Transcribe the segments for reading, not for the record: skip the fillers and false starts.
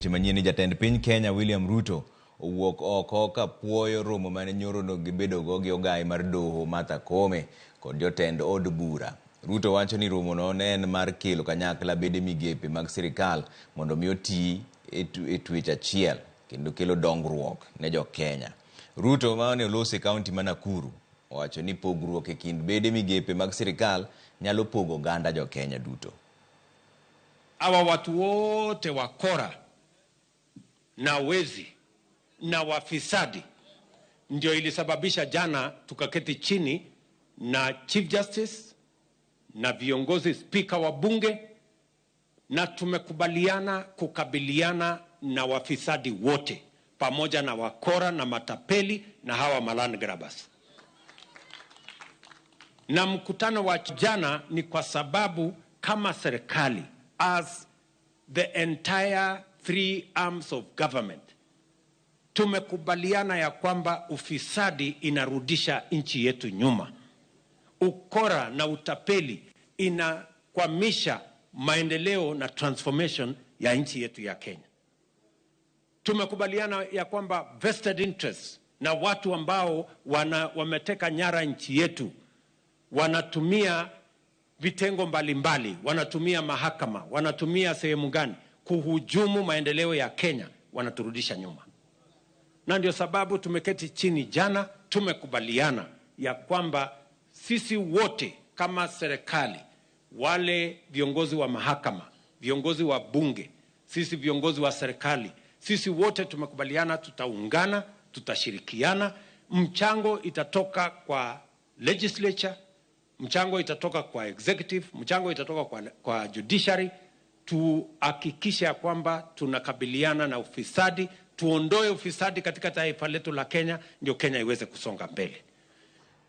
Manyien ni jatend piny Kenya William Ruto owuok oko ka puoyo romo mane nyoro no gibedogo gi ogai mar doho Martha Koome kod jotend od bura. Ruto wacho ni romono ne en mar kelo kanyakla bede migepe mag sirikal mondo mi oti e twech achiel kendo kelo dongruok ne jo-Kenya. Ruto mane oloso e kaunti ma Nakuru owacho ni pogruok e kind bede migepe mag sirikal nyalo pogo oganda jo-Kenya duto. Hawa watu wote wakora na wezi na wafisadi ndio ilisababisha jana tukaketi chini na Chief Justice na viongozi, spika wa bunge, na tumekubaliana kukabiliana na wafisadi wote pamoja na wakora na matapeli na hawa maland grabbers. Na mkutano wa jana ni kwa sababu kama serikali, as the entire three arms of government, tumekubaliana ya kwamba ufisadi inarudisha nchi yetu nyuma, ukora na utapeli inakwamisha maendeleo na transformation ya nchi yetu ya Kenya. Tumekubaliana ya kwamba vested interests na watu ambao wameteka nyara nchi yetu wanatumia vitengo mbalimbali, wanatumia mahakama, wanatumia sehemu gani kuhujumu maendeleo ya Kenya, wanaturudisha nyuma. Na ndio sababu tumeketi chini jana, tumekubaliana ya kwamba sisi wote kama serikali, wale viongozi wa mahakama, viongozi wa bunge, sisi viongozi wa serikali, sisi wote tumekubaliana tutaungana, tutashirikiana. Mchango itatoka kwa legislature, mchango itatoka kwa executive, mchango itatoka kwa judiciary, tuhakikishe ya kwamba tunakabiliana na ufisadi, tuondoe ufisadi katika taifa letu la Kenya, ndio Kenya iweze kusonga mbele.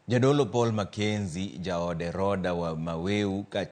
Jadolo Paul Mackenzie jaode Roda wa Maweu ka